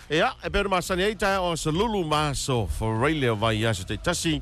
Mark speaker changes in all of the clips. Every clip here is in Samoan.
Speaker 1: Ia, e pei ona masani ai taeao o Aso Lulu ma Aso Faraile o vaiaso taitasi,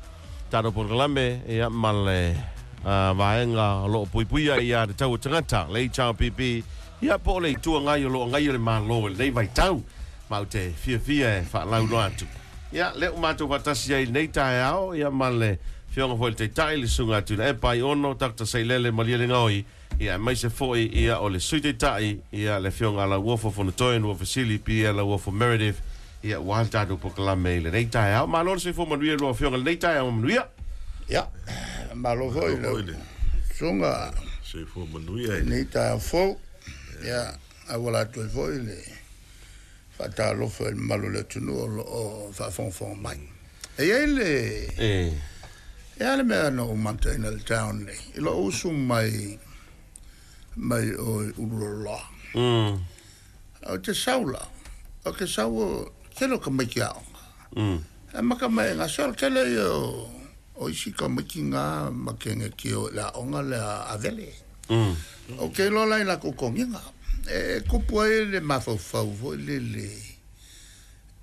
Speaker 1: tatou polokalame, ia, ma le vaega o lo o puipuia ai le tau o tagata, le HRPP, ia, po o le Itu Agai o lo o agaia le Malo i lenei vaitau. Ma ou te fiafia e faalauiloa atu. Ia, lea ua matou faatasi ai i lenei taeao, ia, ma le Afioga foi i le Taitai, le Susuga ia Tuilaepa Aiono, Doctor Sailele Malielegaoi, Ia, aemaise foi ia o le Sui Taitai, ia, le Afioga a Lauofo Fonotoe Nuafesili Pierre Lauofo Meredith, ia, aua le tatou polokalame i lenei taeao. Malo le soifua manuia i lua Afioga i lenei taeao manuia.
Speaker 2: Ia, malo foi i lau Susuga.
Speaker 3: Soifua manuia
Speaker 2: i lenei taeao fou. Ia, auala atu ai foi le faatalofa i le mamalu o le atunuu o lo o faafogafoga mai. E i ai le E a le mea na ou mataina i le taeao nei, i lou usu mai mai o i Ululoloa. Ou te sau la, ou te sau o tele o tamaiti aoga. E amata mai e gase o le tele ia o o isi tamaiti na ma keneti o i le aoga lea a Avele. Ou te iloa la i latou toniga. E tupu ai le mafaufau foi lele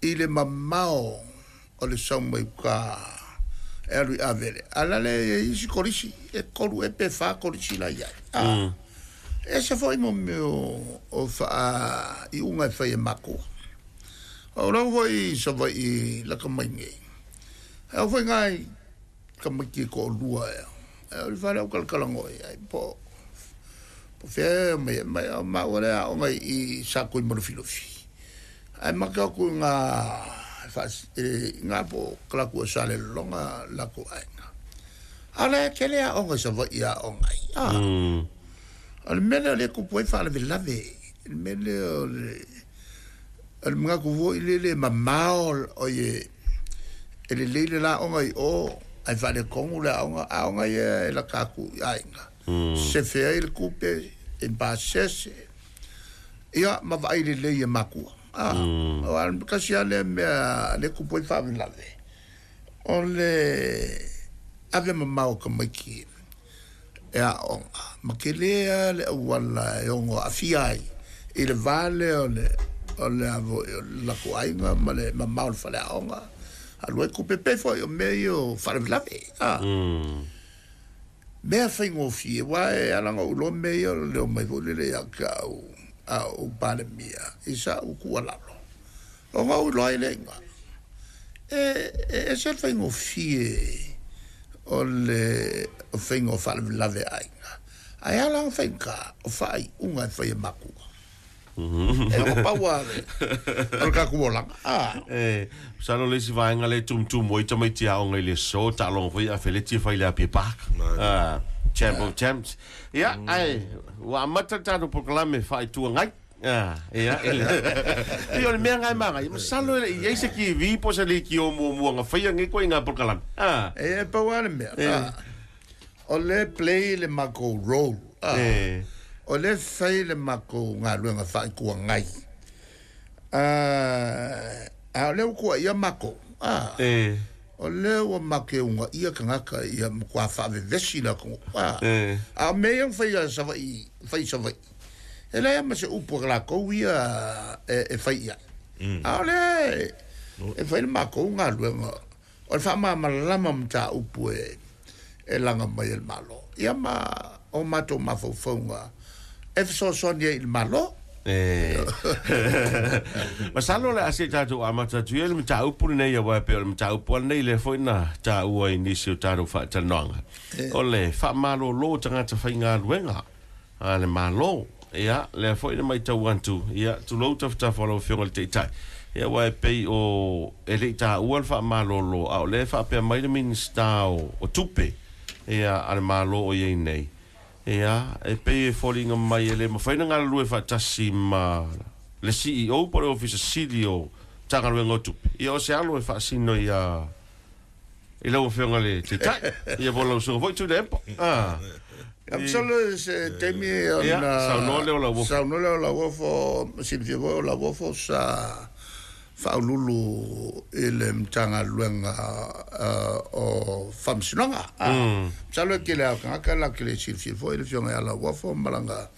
Speaker 2: i le mamao o le sau mai uta e alu i Avele, a la le i ai isi kolisi, e tolu ea pe fa kolisi la i ai. A, e ese foi mo mea o faaiuga e fai e matua. O lau foi i Savaii lata mai nei, e ao foi nai tamaiti e toalua ea, e o le fale au talatalanoa i ai, po o fea e omai ai mai, o maua le aoga i Satuimalufilufi. Ae mata atu i ngā, i ngā po o kalaku o Salelologa latou aiga. A o la e tele aoga i Savaii e aoga ai. A, o le mea lea o lea e tupu ai faalavelave, le mea lea o le, o le manatu foi lele e mamao, oi e lelei le la aoga i o, ae faaletonu le aoga, aoga ia e lata atu i aiga, sefe ai le tupe, e pasese, Ia, ma vaai lelei e makua. A, aua o le tasi lava lea mea lea e tupu ai faalavelave, o le ave mamao o tamaiti e aooga, ma tele lava le auala e ono aafia ai i le va lea o le o le a foi o le latou aiga ma le mamao o le faleaoga, alu ai tupe. Pei foi o mea ia o faalavelave, a. Mea faigofie, aua e ala ona ou iloa mea ia o le omai foi lele ia te au a o ou Palemia i sa'u tuualalo, ona ou iloa ai lea i ina. E, e ese le faigofie o le faiga o faalavelave aiga, ae ala ona faigata o faaiuga e fai e matua. E ono pau lava o le tatou olaga. A.
Speaker 1: E, masalo le isi vaega lea e tumutumu ai tamaiti aoga i le aso, taaloga foi afeleti e fai i le Apia Park. A, Champ of Champs. Ia, ae ua amata le tatou polokalame faa-Itu Agai. A, ia, e le, pei o le mea lena e manaia. Masalo e le i i ai se TV po o se leitio muamua na faia lenei ituaiga polokalame.
Speaker 2: A. E pau lava le mea, a, o lea e play le matou role. A.
Speaker 1: E.
Speaker 2: O lea e fai le matou galuega faa-Itu Agai. A, a o lea ua tuuaia matou. A.
Speaker 1: E.
Speaker 2: O lea ua matou uunaia tagata ia matua faavevesi le atunuu. A.
Speaker 1: E.
Speaker 2: A o mea ia na fai a Savaii, fai i Savaii, e leai lava ma se upu a latou ia e fai i ai. A o lea e fai le matou galuega O le faamalamalama mataupu e laga mai e le Malo, ia ma o matou mafaufauga e fesoasoani ai i le Malo.
Speaker 1: Masalo o le a se i tatou amata atu ia i le mataupu lenei, aua e pei o le mataupu lava lenei lea foi na taua i nisi o tatou faatalanoaga, o le faamalolo o tagata faigaluega a le Malo. Ia, lea foi na matau atu, ia, tulou tafatafa o lau Afioga i le Taitai, ia, aua e pei o, e le i taua le faamalolo, a o lea e faapea mai le Minisita o, o Tupe, ia, a le Malo o i ai nei, ia, e pei e foliga mai e le mafai ona galulue faatasi ma le CEO po o le Ofisa Sili o Matagaluega o Tupe. Ia, o se alo e faasino ia i lau Afioga i le Taitai, ia po o lau Susuga foi Tuilaepa. Ah.
Speaker 2: Ia, masalo se taimi ona
Speaker 1: saunoa lea o Lauofo.
Speaker 2: Saunoa lea o Lauofo, silafia foi o Lauofo sa faauluulu i le Matagaluega o Faamasinoga. Masalo e tele lava o tagata latou te le silafia foi le Afioga ia Lauofo ma lana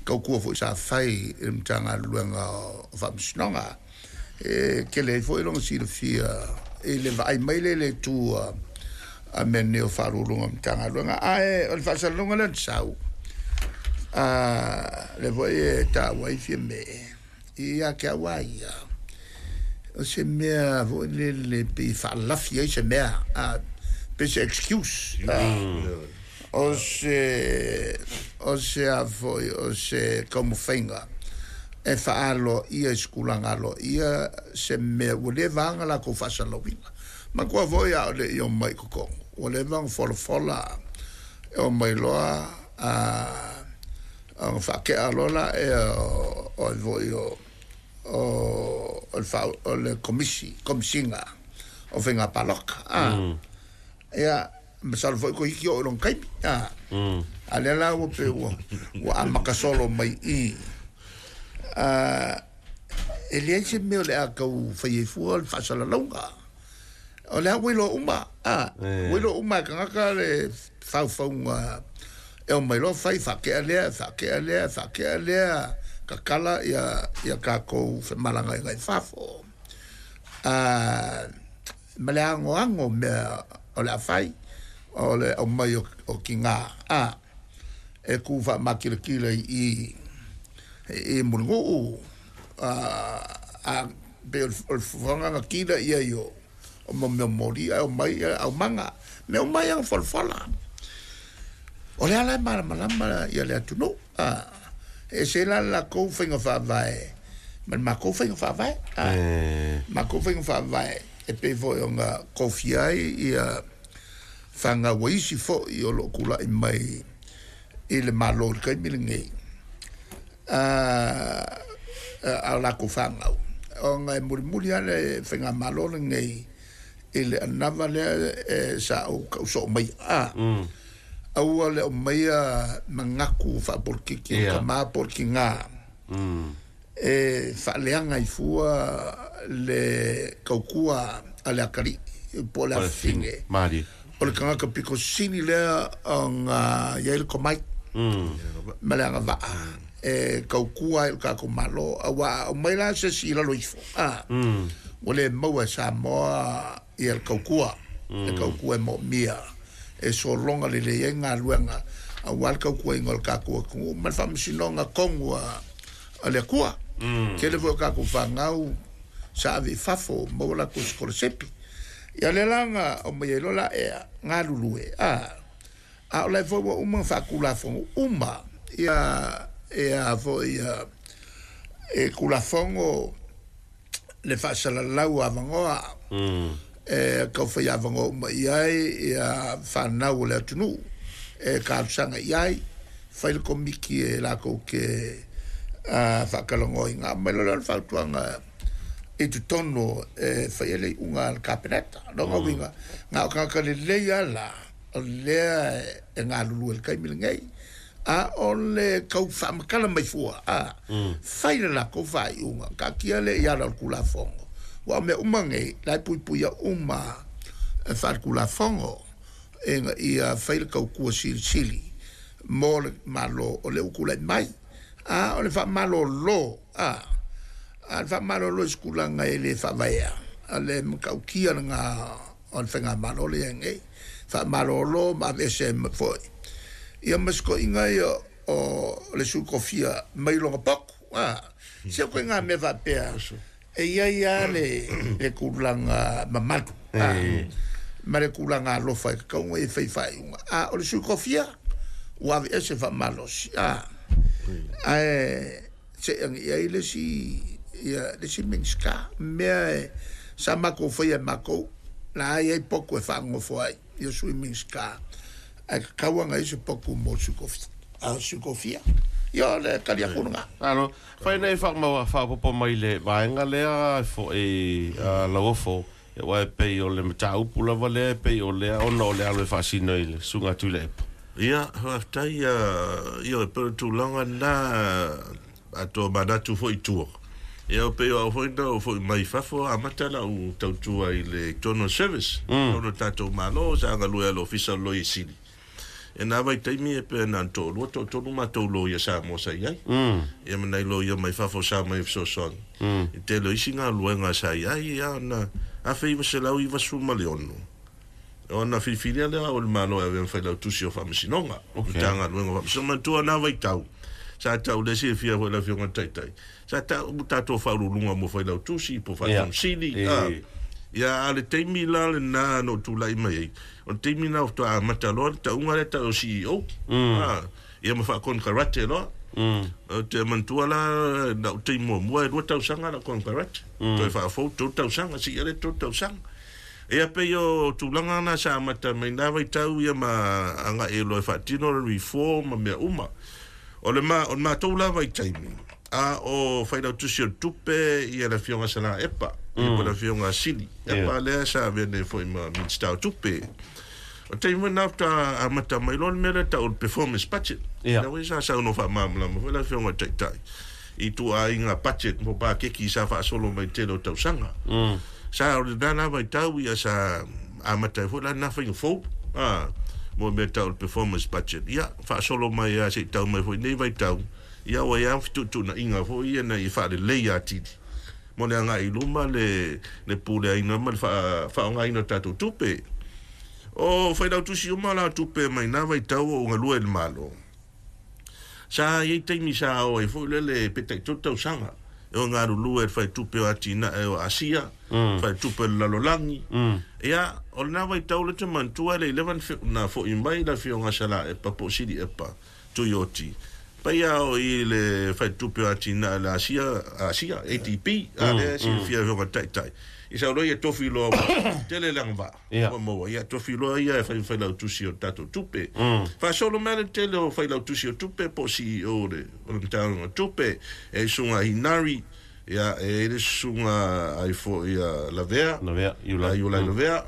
Speaker 2: tautua foi sa fai i le Matagaluega o Faamasinoga. E tele ai foi lona silafia i le vaai mai lea i le itu a mea nei o Faauluuluga o Matagaluega. Ae o le faasalalauga lea na sau, a lea foi e taua ai Fiame, ia te au lava ia, o se mea foi lele pei e faalafi ai se mea, a, pei se excuse, a, o se, o se a foi, o se taumafaiga e faaaloaia i se tulaga aloaia se mea ua leva lava ona latou faasalalauina. Manatua foi a o le i omai i totonu, ua leva ona folafola e omai loa a, ona faatea loa laia o ai foi o, o, o le, faa, o le komisi, komisiga o faiga palota. A, ia, masalo foi toeitiiti oo i lona taimi. A, a lea la ua pei ua, ua amata solo mai i i. A, e leai se mea o le a tau fai ai fua le faasalalauga. O lea ua iloa uma, a, ua iloa uma e tagata le faufauga e omai loa fai, faatea lea, faatea lea, faatea lea, tatala ia, ia tatou femalagaaiga i fafo. A, ma le anoano o mea o le a fai, o le aumai o, o tiga, a, e tu faamakilatila i i, i Mulinuu, a, a, pei o le fofoga na kila i ai o, o mo mea moli ae omai ia aumaga. Mea uma ia na folafola. O le ala e malamalama ia le atunuu. A, e ese la le latou faiga faavae ma le matou faiga faavae. A, matou faiga faavae e pei foi ona tofia ai ia fanau a isi foi o lo o tulai mai i le Malo i le taimi lenei, a, a o latou fanau, ona e mulimuli lava le faigamalo lenei i le anava lea e sa ou tau soo maia, a, aua le aumaia manatu faapolitiki o tama po o le tina e faaleaga ai fua le tautua a le atalii po o le afafine. O le tagata pito sili lea ona i ai le tomai ma le agavaa e tautua ai i le tatou Malo, aua a aumai la se isi i lalo ifo, a, ua le maua e Samoa ia le tautua, le tautua e moomia e sologa lelei ai galuega aua le tautuaina o le tatou atunuu ma le faamasinoga tonu a le Atua. Tele foi o tatou fanau sa ave i fafo maua latou sikolasipi. Ia lea la na aumai ai loa la ea galulue, a, a o la e foi ua uma ona faatulafono uma ia, ia foi ia e Tulafono le faasalalau o avanoa e tau fai avanoa uma i ai ia fanau o le atunuu e talosaga i ai, fai le komiti e latou te faatalanoaina. Aumai loa lea o le fautuaga i totonu e fai ai le iuga a le Kapeneta. Lona uiga, na o tagata lelei lava la o lea e galulue i le taimi lenei, a o le tau faamatala mai fua, a, fai le latou faaiuga, taatia lea i ala o le Tulafono. Aua o mea uma nei, la e puipuia uma e faaletulafono ina ia fai le tautua silisili mo le Malo o lea ua tulai mai. A o le faamalolo, a, a le faamalolo i se tulaga e le faavaea, o le matautia lena o le faigamalo lea i ai nei, faamalolo ma aveese ai foi ia ma si toeaina ia o le sui tofia mai lona potu. A, se o ituaiga mea faapea e i ai lava le tulaga mamalu, a, ma le tulaga alofa e tatau ona ia fai faaiuga. A o le sui tofia ua aveese faamalosi, a, ae se agi i ai le isi, ia, le isi Minisita. Mea e, sa matou faia e matou, la e i ai potu e faanonofo ai ia Sui Minisita, ae tatau lava ona i ai se potu mo le Sui Kofia, a Sui Kofia. Ia, o le tali atu lena.
Speaker 1: Malo. Fai nei faamaua faaopoopo mai le vaega lea foi Lauofo, aua e pei o le mataupu lava lea e pei o lea ona o le alo e faasino i le Susuga a Tuilaepa.
Speaker 3: Ia, faafetai, ioe, pei o le tulaga lena, a tomanatu foi i tua, ia, pei o au foi na ou foi mai fafo, amata lau tautua i le totonu o le service, totonu o le tatou Malo, sa galue ai i le Ofisa o le Loia Sili. E nā vaitaimi e pei na toʻalua toʻatolu matou loia Samoa sa i ai. Ia ma nai loia mai fafo sa mai e fesoasoani i tele o isi galuega sa i ai ia ona 1996 ona filifilia lea o le Malo e avea ma failautusi o Faamasinoga, Matagaluega o Faamasinoga. Manatua na vaitau sa tau le silafia foi le Afioga i le Taitai, sa tau tatou faauluuluga mo failautusi po Faatonu Sili. Ia, a o le taimi la lena na ou tulai mai ai, o le taimi lena faatoa amata loa le tauga lea tau o CEO. Ia ma faakonekarate loa. Ou te manatua la lau taimi muamua e 2 tausaga lau konekarate. Toe faafou 3 tausaga, sii ale 3 tausaga. Ia pei o tulaga na sa amata mai na vaitau ia ma agai loa e faatino le reform ma mea uma. O le ma, o le matou la vaitaimi, a o failautusi o le tupe ia le Afioga Salã Epa, ia po le Afioga Sili Epa lea sa avea nei foi ma Minisita o Tupe. O le taimi foi lena faatoa amata mai loa le mea lea tau o le performance budget. Lea foi sa saunoa faamalamalama foi le Afioga i le Taitai i ituaiga budget mo pakeki sa faasolo mai i le tele o tausaga. Sa o lena la vaitau ia sa amata ai foi la lena faiga fou, mo mea tau o le performance budget. Ia, faasolo mai lava seia tau mai foi nei vaitau, ia ua i ai lava fetuutuunaiga foi ia ina ia faalelei atili mo le agai i luma le puleaina ma le faaaogaina o tatou tupe. O failautusi uma la o tupe mai na vaitau o ou galue i le Malo. Sa i ai taimi sa ao ai foi lele pe tai 3 tausaga e o galulue i le faletupe o atinae o Asia, faletupe o le lalolagi. Ia, o lena vaitau lea te manatua e le i leva na foi mai le Afioga Salã Epa po o Sili Epa Tuioti, paia o i le faletupe o atinae o le Asia, Asia, ADB, a lea e silafia e Afioga Taitai. I sau loa ia tofi loa ua tele le agavaa ua maua, ia tofi loa ia e fai ma failautusi o le tatou tupe. Faasolo mai le tele o failautusi o tupe po o CEO o le Matagaluega o Tupe, e susuga Hinari, ia e i ai le susuga ai foi ia Lavea, Iulai Lavea,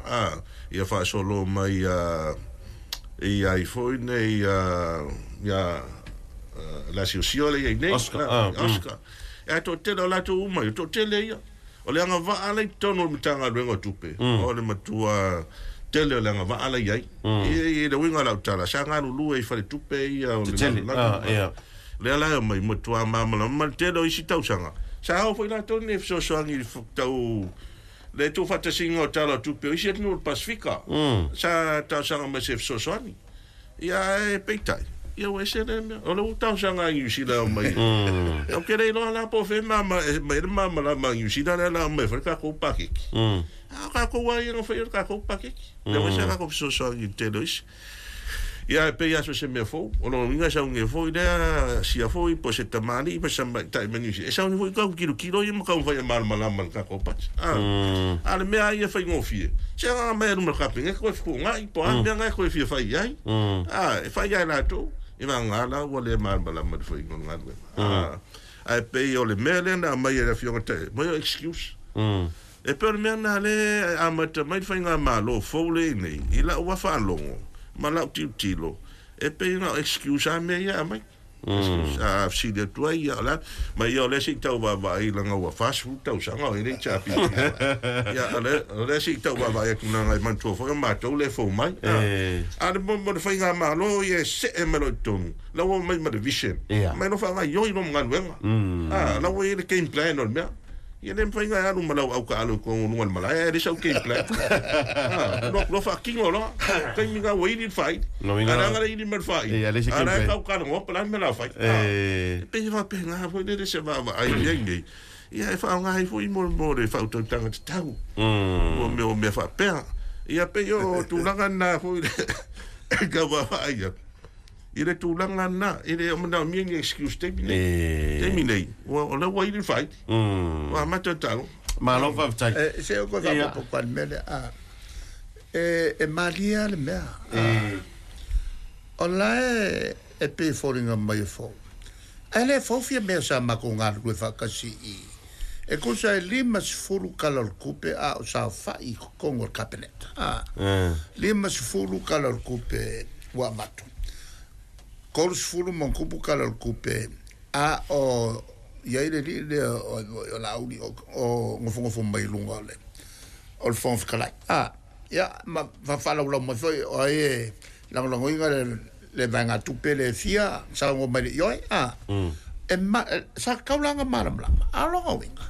Speaker 3: ia faasolo mai ia ai foi nei ia Lasiosio le i ai nei, Oscar. Ia toatele o latou uma, ia toatele ia. O le agavaa la i totonu o le Matagaluega o Tupe, o le matua tele o le agavaa la i ai. I le uiga o lau tala, sa galulue i faletupe ia o le lalolagi. Lea la e omai, matua malamalama ma le tele o isi tausaga. Sa oo foi latou nei e fesoasoani i le tau le tuufaatasiga o tala o tupe o isi atunuu o le Pasefika. Sa talosaga mai se fesoasoani. Ia ae peitai, ia ua ese lea mea. O le ua talosaga a Niu Sila e omai. Ou te le iloa la po o fea e aumai ai le malamalama a Niu Sila lea o le a aumai ai foi le tatou paketi. A o tatou lava ia na faia le tatou paketi. Lea foi sa tatou fesoasoani i le tele o isi. Ia e pei lava so o se mea fou, o lona uiga e sauni ai foi lea sia foi po o se tamalii po o se tamaitai mai Niu Sila, e sauni foi tau tilotilo ia ma taumafai e malamalama i le tatou budget. A o le mea lava ia e faigofie, se agaga mai luma i le Kapeneta toe fetuunai po o a mea na e toe fia fai i ai. E fai lava e latou, i vagana la ua le malamalama i le faiga o le galuega. Ae pei o le mea lea na aumai e le Afioga i le Taitai, mo excuse. E pei o le mea lena lea e amata mai le faigamalo fou lea i nei, i lau lava faalogo ma lau tilotilo, e pei na o excuse lava mea ia e aumai. Excuse, a fesili atu ai, ia o le a, ma ia o lea se i tau vaavaai leaga ua 40 tausaga o i ai le HRPP. Ia o lea se i tau vaavaai atu leaga e manatua foi o matou lea e fou mai. A o le mo le faigamalo ia e see mai loa i totonu, la ua omai ma le vision, mai loa faagaoioi loa ma galuega. La ua i ai le game plan o le mea. Ia le mafai ona e alu ma lau autaalo i totonu o luga o le malae ae leai sau game plan. Alu atu loa faatino loa. Taimi lena ua ili le faaili. A leaga le ili mai le faaili, a o la e tau talanoa po o le a le mea o le a fai. E pei e faapena foi lele se vaavaai i ai nei. Ia e faaaoga ai foi mo le faautautaga tatau mo mea o mea faapea. Ia pei o tulaga na foi e tau vaavaai atu. I le tulaga lena, e le o manaomia ni excuse taimi nei. Taimi nei, ua, o lea ua ili le faaili. Ua amata le taaloga.
Speaker 1: Malo faafetai.
Speaker 2: E, se o koe faaopoopo kwa le mea lea, a, e, e malie lava le mea. A, o la e, e pei e foliga mai e fou. Ae le fou fia mea sa matou galulue faatasi i, e tusa e 50 tala o le tupe a o saofai i totonu o le Kapeneta. A, 50 tala o le tupe ua avatu. 30 ma ona tupu tala o le tupe a o i ai le alii lea o Laauli o nofonofo mai i luga o le o le Fofoga Fetalai. A, ia, ma faafalaulau mai foi o ai e lagolagoina le le vaegatupe le fia saugo mai le ioe a e ma sa kaulanga malamalama a loga uiga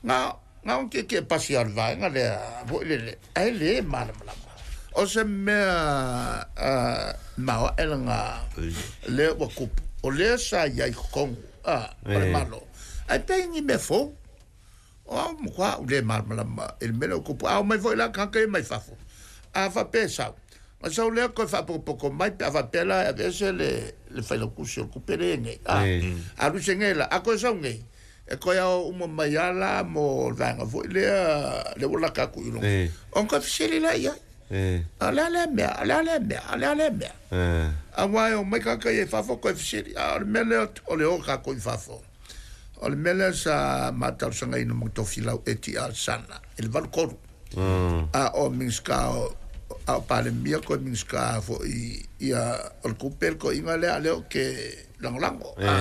Speaker 2: ga ga o ke ke pasi al vaega lea foʻi lele ae lē malamalama o se mea maoaʻe laga lea ua kupu o lea sa iai kokogu a o le malo ae pei mea fou o au makuā ou lē malamalama i le mea lea ua kupu a o mai foʻi la tagata ia mai fafo a faapea e sau ma sau lea koe faapokopoko mai pe a faapea la e aveese le failautusi o le tupe le nei a alu se nei la a koe sau nei e koe ao uma mai ala mo le vaega foʻi lea le ua laka atu i luga ona koe fesili la i ai a le a lea mea a le a lea mea a le a lea mea auā e o mai tagata ia i fafo koe fesili a o le mea lea o le o tatou i fafo o le mea lea sa matalosagaina ma tofilau e tialesana i le 83 a o Minisita a o Palemia koe Minisita foʻi ia o le tupe le toeaina lea a lea ou te lagolago a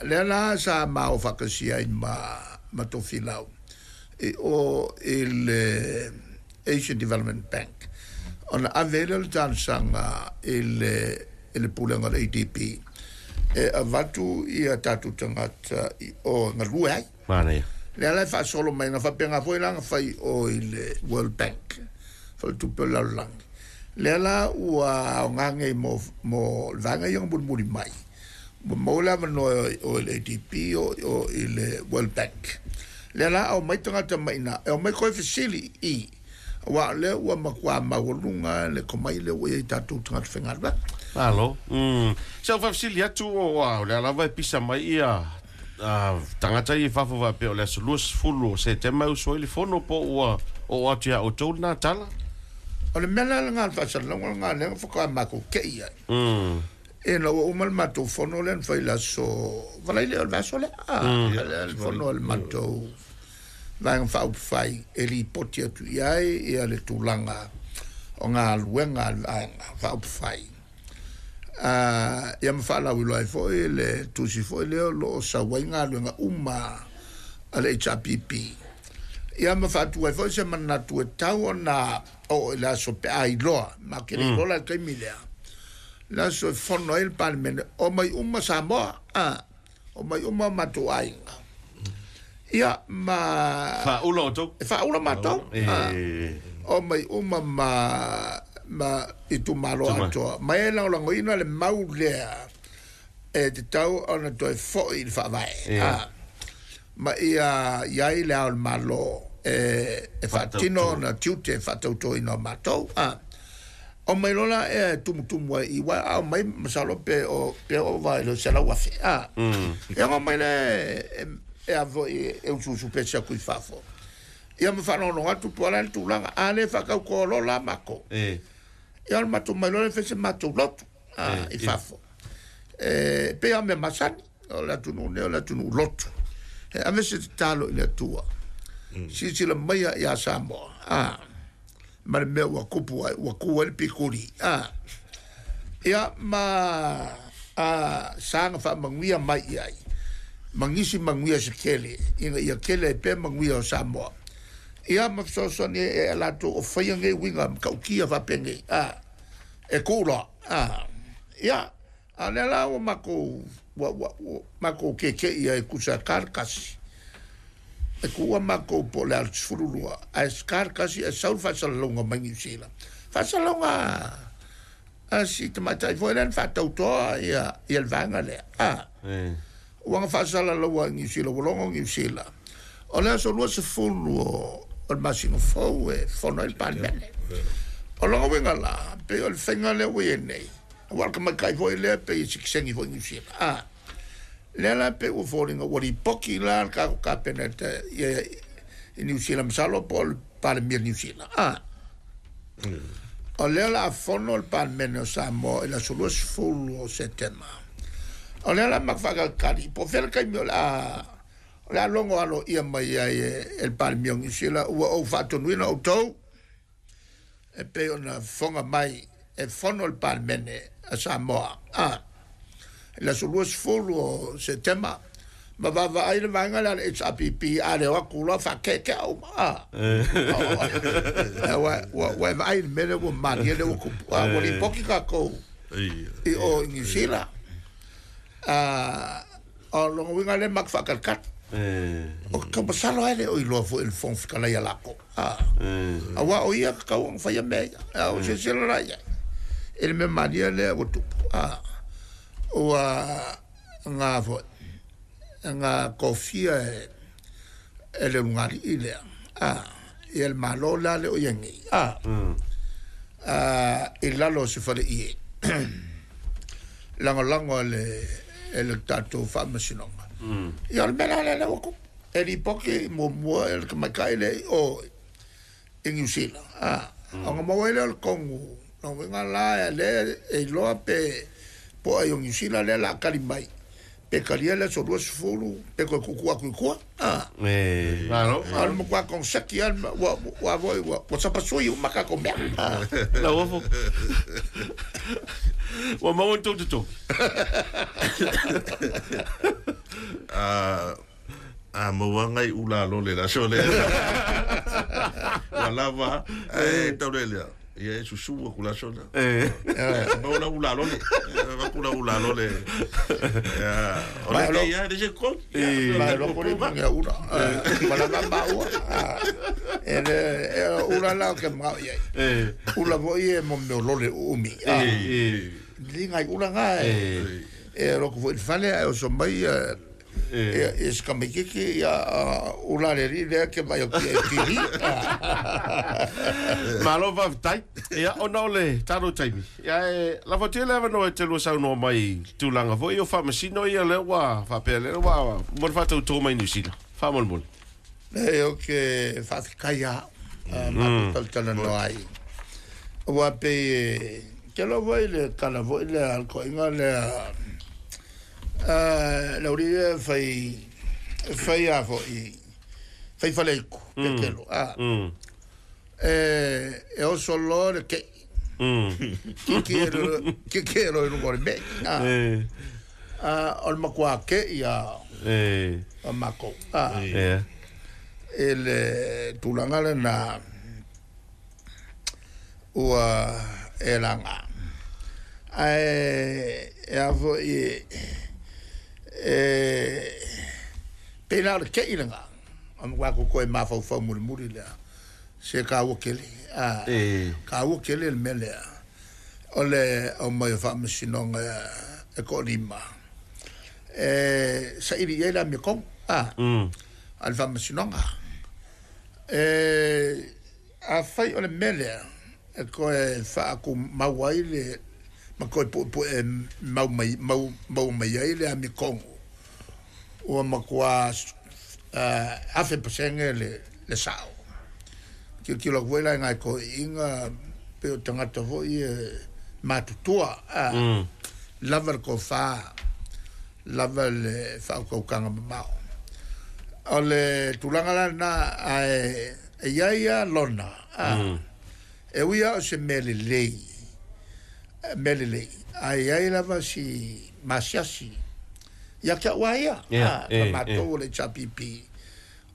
Speaker 2: lea la sa mao faatasi ai ma tofilau i o i le Asian Development Bank ona ave ai lea o le talosaga i le pulega o le ADB e avatu ia tatou tagata i o e galue ai.
Speaker 1: Manaia.
Speaker 2: Lea la e faasolo mai na faapega foi la na fai o i le World Bank faletupe o le lalolagi lea la ua aoga nei mo le vaega ia na mulimuli mai ua maua le avanoa o i le ADB o i le World Bank lea la ao mai tagata mai ina e omai koe fesili i auā o lea ua makuā maualuga le tomai lea ua iai tatou tagata faigaluega.
Speaker 1: Malo. Se au faafesili atu o o le a lava e pisa mai ia tagata ia i fafo faapea o le aso 20 o Setema e uso ai le fono po ua oo atu iā outou lena tala.
Speaker 2: O le mea la lena le faasalalauga lena lea na faatoa matou teʻi ai ina ua uma le matou fono lea na fai i le aso valaile o le vaiaso lea lea le fono a le matou vaega faaupufai e lipoti atu i ai ia le tulaga o galuega a le vaega faaupufai ia ma faalauiloa ai foʻi le tusi foʻi lea o loo sau ai galuega uma a le HRPP ia ma faatu ai foʻi se manatu e tau ona oo i le aso pe a iloa ma ke le iloa la le taimi lea le aso e fono ai le Palemene o mai uma Samoa a o mai uma o matou aiga ia ma
Speaker 1: Faaula outou.
Speaker 2: E faaula matou o mai uma ma itumalo atoa ma e lagolagoina le mau lea e tatau ona toe foʻi i le faavae ma ia iai le ao o le malo e faatino ona tiute e faatautoina o matou o mai loa la e tumutumu ai i uae a o mai masalo pe o pe ova i le 100,000 e oga mai le e a foʻi e usuusu pese atu i fafo ia ma faalogologo atu po o le a le tulaga a lē faatautoa loa la matou ia o le matou mai loa le fai se matou lotu i fafo e pei a mea masani o le atunuu nei o le atunuu lotu e ave se tatalo i le Atua silasila maia iā Samoa ma le mea ua kupu ai ua ku ai le pikuli ia ma saga faamanuia mai i ai ma nisi manuia se tele ina ia tele ai pea manuia o Samoa ia ma fesoasoani e a latou o faia nei uiga matautia faapenei e kū loa ia a o lea la ua matou ua matou kekeʻi ai kusa e ka le kasi e kuua matou po o le alu 12 ae ka le kasi ae sau le faasalalauga mai Niu Sila faasalalauga a si tamaitai foi lea na faatautoa ia le vaega lea ua na faasalalaua i Niu Sila ua logo Niu Sila o le aso 20 o le masina fou e fono ai le Palemene o lona uiga la pei o le faiga lea ua iai nei auā le tamaitai foi lea pei e sitiseni foi Niu Sila lea la pei ua foliga ua lipoti la le tatou Kapeneta i Niu Sila masalo po o le Palemia Niu Sila o lea la a fono le Palemene o Samoa i le aso 20 o Setema o lea la matou faatalitali po o fea le taimi o le a logo aloaia mai ai e le Palemia o Niu Sila ua ou faatonuina outou e pei ona fofoga mai e fono le Palemene a Samoa i le aso 20 o Setema. Ma vaavaai le vaega lea a le HRPP a le o atu loa faakeekea uma a. Ua ua e vaai i le mea lea ua malie lea ua tupu a ua lipoti tatou i o i Niu Sila. O lona uiga lea matou faatalitali. Ou te tau masalo lava e le o iloa foi e le Fofoga Fetalai a latou a. Aua o ia e tatau ona faia mea ia. A ou silasila la i ai i le mea malie lea ua tupu a. Ua na foi na tofia e le ulugalii lea a ia le Malo la lea o i ai nei a i lalo o se faleie lagolago e le tatou Faamasinoga. Ia o le mea la lea lea ua tupu e lipoti muamua e le tamaitai lea i o i Niu Sila a ona maua ai lea o le tonu lona uiga la lea e iloa pe po o ai o Niu Sila lea o le a tali mai pe talia le aso 20 pe toe tuutuu atu i tua a.
Speaker 1: Malo.
Speaker 2: A o le matua koneseti lava ua ua foi ua sapasui uma tatou mea.
Speaker 1: Lauofo. Ua maua ni tou totogi?
Speaker 3: A maua ngai ula lole le aso lea. Ua lava, ae tau le lea. Ia e susu atu le aso lea. Maua lau ula lole. Avatu lau ula lole. O le te ia, le se totogi.
Speaker 2: Ma loko le mea ula. Ma lava maua. E le ula la o ke manao i ai. Ula foi e mo mea o lole uumi. Li ngai ula nga e loko foi i le fale ae oso mai ia se tamaititi ia ula le alii lea ke vaai atu i ai i le TV.
Speaker 1: Malo faafetai. Ia, ona o le tatou taimi, ia e lafo atu ia le avanoa e te lua saunoa mai i tulaga foi ia o faamasino ia lea ua faapea lea ua uma ona faatauto mai Niu Sila. Faamolemole.
Speaker 2: Leai, ou te faafetai lava au matou talatalanoa ai. Aua pei e tele foi le tala foi lea a le toeaina lea le aualii lea e fai fai a foi fai faleitu Petelo a e oso loa le tei tietie loa i luga o le me'i a o le matua tei a o matou a i le tulaga lena ua e laga. Ae e a foi e pei la o le tei lena, o le matou toe mafaufau mulimuli lea, se taua tele, a, taua tele le mea lea o le aumai o faamasinoga e toalima e saili i ai le amiotonu, a, a le faamasinoga. E Afai o le mea lea e toe faatumau ai le ma toe puepue mau mai, mau, maua mai ai le amiotonu, ua matua 1000% le, le sao. Tilotilo atu foi la i nai toeaiina pei o tagata foi e matutua, a, lava le tofa, lava le faautautaga mamao. O le tulaga la lena, ae e i ai lava lona, a, e ui lava o se mea lelei, mea lelei, ae i ai lava si masiasi ia te au lava ia, a, ma matou o le HRPP,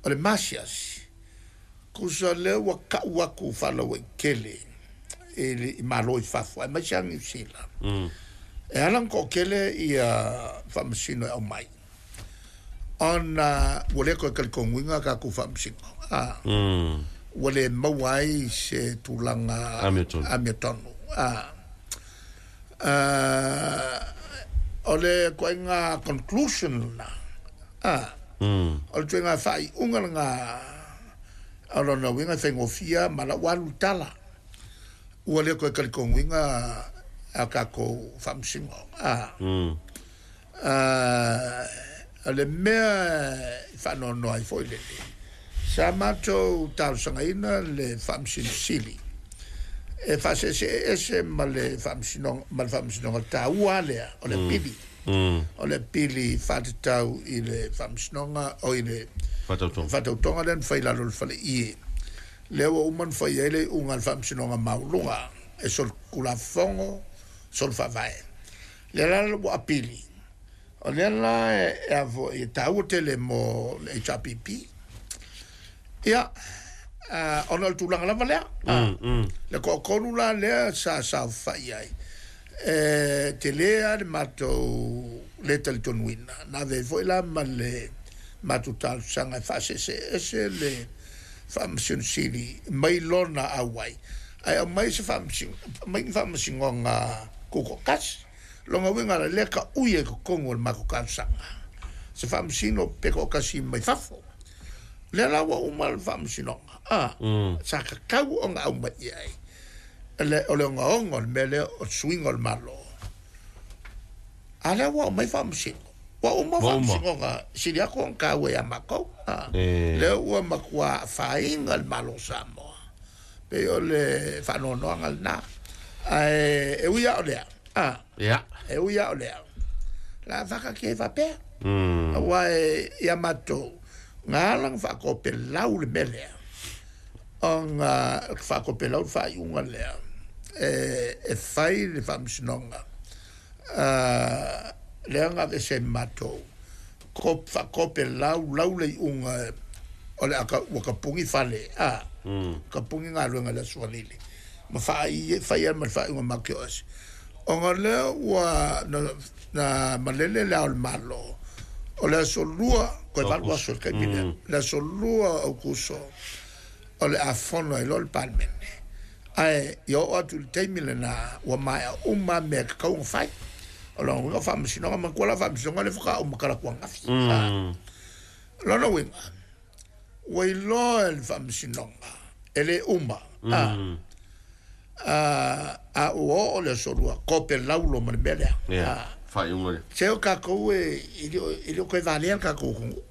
Speaker 2: o le masiasi, tusa lea ua tau atu faalauaitele i Malo i fafo, aemaise lava Niu Sila, e ala ona toatele ia faamasino e aumai, ona ua le toe talitonuina tatou faamasino, a, ua le maua ai se tulaga amiotonu. A, o le ituaiga conclusion lena, a, o le ituaiga faaiuga lena, o lona uiga e faigofie ma la ua alu le tala, ua le toe talitonuina a tatou faamasino. A, o le mea i faanoanoa ai foi lele, sa matou talosagaina le Faamasino Sili e faaseesee ese ma le Faamasinoga, ma le Faamasinoga taua lea o le pili, o le pili faatatau i le Faamasinoga, o i le faatautoga lea na fai i lalo o le faleie, lea ua uma ona fai ai le iuga a le Faamasinoga Maualuga e solitulafono, solofaavae. Lea la ua apili O lea la e a foi e tāua tele mo le HRPP. Ia, ona o le tulaga lava lea. Le toatolu la lea sa saofai ai, e tele lava le matou le talitonuina. Na ave ai foi la ma le matou talosaga e faaseeseese le Faamasino Sili mai lona auai, ae aumai se aumai ni faamasinoga tutoatasi. Lona uiga la lea taui ai totonu o le matou talosaga se faamasino pe toatasi mai fafo. Lea la ua uma le faamasinoga, a, sa tatau ona aumai i ai le, o le ogaoga o le mea lea o le suiga o le Malo. A lea ua aumai faamasino, ua uma faamasinoga sili atu ona taua ia matou. A, lea ua matua afaina le Malo o Samoa. Pei o le faanoanoaga lena. Ae e ui lava o lea, a, e ui lava o lea, o le a faataatia ai faapea. Aua e ia matou, na ala ona faatopelau le mea lea, ona faatopelau le faaiuga lea e fai le faamasinoga lea na aveese ai ma matou, faatopelau lau le iuga o le a ua tapuni fale, a, tapuni galuega i le Aso Faraile, ma fai ma le faaiuga matou te o ese. Ona o lea ua na malele le Ao o le Malo, o le aso 2, toe 8 aso i le taimi lea, le aso 2 o Aokuso, o le a fono ai loa le Palemene. Ae ia oo atu i le taimi lena, ua maea uma mea e tatau ona fai. O lona uiga o faamasinoga, manatua la faamasinoga lea faatoa uma talaatu ananafi. Lona uiga, ua iloa e le faamasinoga, e le uma, a ua oo le aso 2, kope laulo ma le mea lea.
Speaker 1: Ia, faaiuga lea.
Speaker 2: Se o tatou e le o toe valea le tatou atunuu.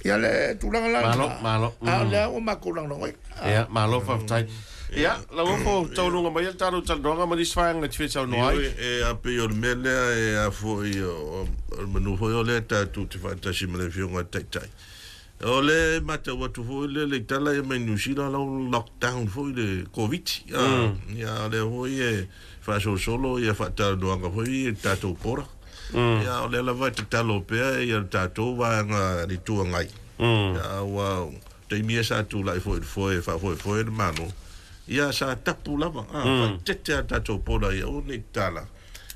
Speaker 2: Ia le tulaga la
Speaker 1: lena. Malo, malo.
Speaker 2: A o lea ua matou lagolagoina.
Speaker 1: Ia, malo faafetai. Ia, lau ofo taualuga mai le tatou talanoaga ma nisi vaega e te fia saunoa ai.
Speaker 3: Ioe, e a pei o le mea lea e a foi o le manu foi o lea tatou te faatasi ma le Afioga i le Taitai. O le matau atu foi lele i tala ia mai Niu Sila la ua lockdown foi le Koviti. Ia o lea foi e faasolosolo ia faatalanoaga foi i le tatou border. Ia o lea lava e tatalo pea ia le tatou vaega le Itu Agai. Ia aua o taimi ia sa tulai foi i le foe e faafoefoe le Malo. Ia sa tapu lava, faaeteete lava le tatou border ia aua ne i tatala.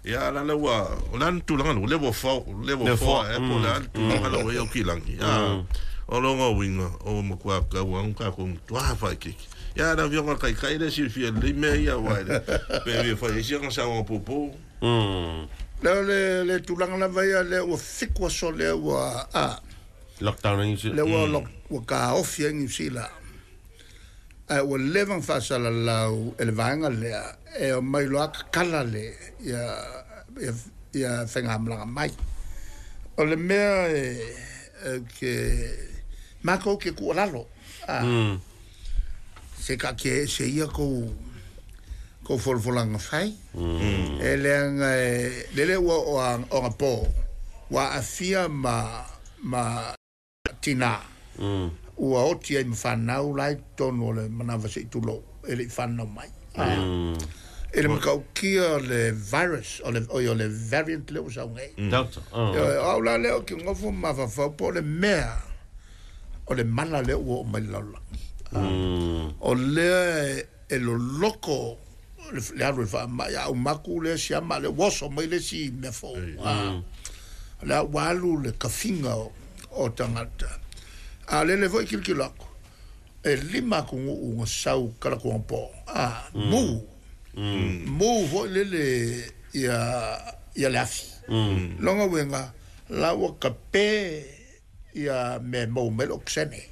Speaker 3: Ia la la ua o le a le tulaga lea level 4 level 4 e po o le a le tulaga lea ua i ai o Kilagi. O lona uiga ua matua tau lava tatou matua faaeteete. Ia le Afioga i le Taitai lea e silafia lelei mea ia aua e le pe fia fai ai si ana saunoaga puupuu.
Speaker 2: Lea o le tulaga lava ia lea ua 7 aso lea ua
Speaker 1: lockdown ai Niu Sila.
Speaker 2: Lea ua ua taofi ai Niu Sila. Ae ua leva ona faasalalau e le vaega lea e omai loa tatala le ia ia ia faigamalaga mai. O le mea e ke matou ke tuualalo a se taatia ese ia tou tou folafolaga fai. E leaga e lele ua oo anapo ua aafia ma ma tina ua oti ai ma fanau la i totonu o le manava se i tulou e le i fanau mai. I le matautia o le virus, o le, oi, o le variant lea ua sau nei.
Speaker 1: Delta.
Speaker 2: Ioe, o au la lea ou te nofo ma mafaufau po o le mea o le mala lea ua oo mai i le lalolagi. O lea e loloko le alu i le faamai, a uma atu le isi ama lea ua oso mai le isi mea fou. O lea ua alu le kafiga o tagata. A o lele foi tilotilo atu, e 5 atunuu na sau talaatu anapo, mu, mu foi lele ia le afi. Lona uiga, la ua kape ia mea e maua mai le okesene.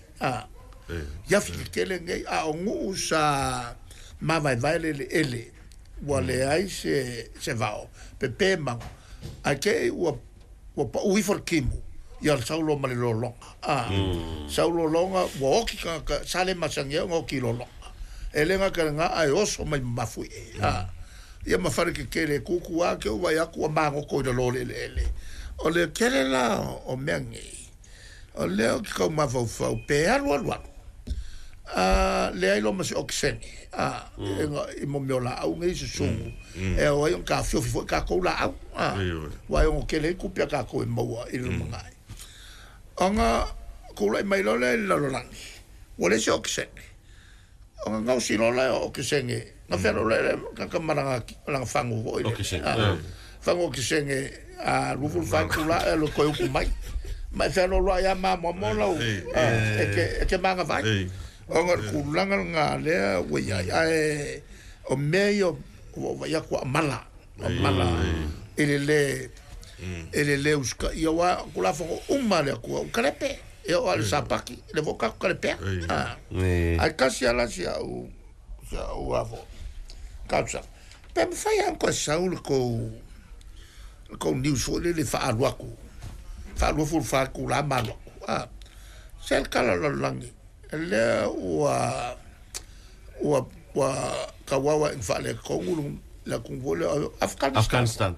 Speaker 2: Ia afi tetele nei, a o nuu sa mavaevae le eleele, ua leai se vao, pepe maga, ae te i ua pau ifo le timu, ia sau loa ma le lologa. Sau lologa, ua oti tagata, sa le masani ai ona oti lologa. E le gata i lena, ae oso mai ma mafuie. Ia ma fale tetele e tutu lava, te i ua vaai atu ua magoto i lalo o le eleele. O le tele la o mea nei, o lea ou te tau mafaufau pe alu alu alu. Leai loa ma se okesene i mo mea o laau nei susugu e ao ai ona tafiofi foi tatou laau aua e ono tele ai tupe a tatou e maua i le lumanai. Ona tulai mai loa lea i le lalolagi ua leai se okesene ona gaosi loa lea o okesene na fealualuai lea ma tagata ma lana fagu foi lele fagu okesene a 24 itula e alu e toe utu mai ma e fealualuai lava ma amoamo lau e te manava ai. Ona o le tulaga lena lea ua i ai, ae o mea ia ua ou vaai atu ua mala, ua mala i le lē, i le lē usitaia, aua o Tulafono uma a le Atua ua talepe, e oo lava i le Sapati, lea foi ua tatou talepea. Ae tasi lava la si au, si au a foi talosaga, pe mafai lava ona toe sau le tou, le tou news foi lele e faaalu atu, faa-24 itula ma alu atu, a. Se le tala o le lalolagi, lea ua ua ua tauau ina faaletonu le atunuu foi lea o Afghanistan.
Speaker 1: Afghanistan.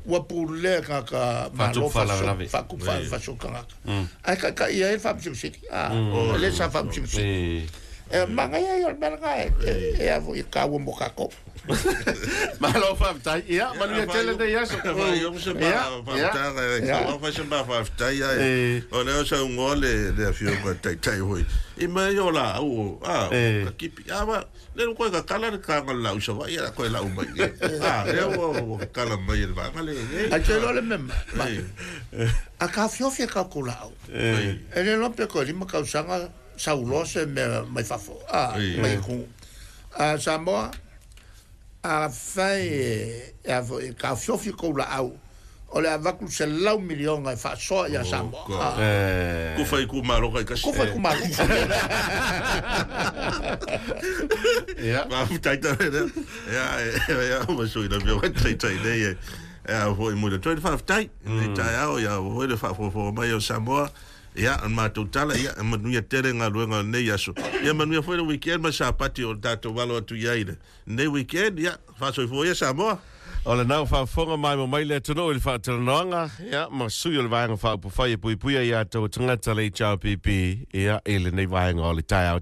Speaker 2: Ua pulea e tagata malo faatupu faasolo tagata. Ae taitai ai le Faamasino Sili. O lea sa Faamasino Sili. E manaia ia o le mea lena e a foi e taua mo tatou.
Speaker 1: Malo faafetai. Ia, manuia tele lenei aso.
Speaker 3: Faaiu se faamatalaga, fai se ma faafetai ae o lea o saunoa le afioga taitai foi i mea ia o laau a ka kipi a va le koe kakala le taga le laau i Savaii a koe lau mai a lea ua kakala mai e le vaega le
Speaker 2: Ai te iloa le mea ma a taofiofi e tatou laau. E le iloa pe toe 5 tausaga sau loa se mea mai fafo a mai atunuu. A Samoa, afai e a foi e taofiofi tou laau, o le a avatu $100 miliona e faasoa ia Samoa.
Speaker 3: Kufa itumalo taitasi.
Speaker 2: Kufa itumalo.
Speaker 1: Ia.
Speaker 3: Faafetai tele lea. Ia, ia, ma sui na afioga taitai nei e a foi mo le toe faafetai. Nei taeao ia foi le faafogafoga mai o Samoa. Ia, o le matou tala, ia, e manuia tele galuega o lenei aso. Ia manuia foi le weekend ma Sapati o le tatou alo atu i ai lenei weekend. Ia, faasoifua ia Samoa.
Speaker 1: O lena ua faafofoga maimoa mai le atunuu i le faatalanoaga, ia, ma sui o le Vaega Faaupufai e puipuia ia taua tagata le HRPP, ia, i lenei vaega o le taeao.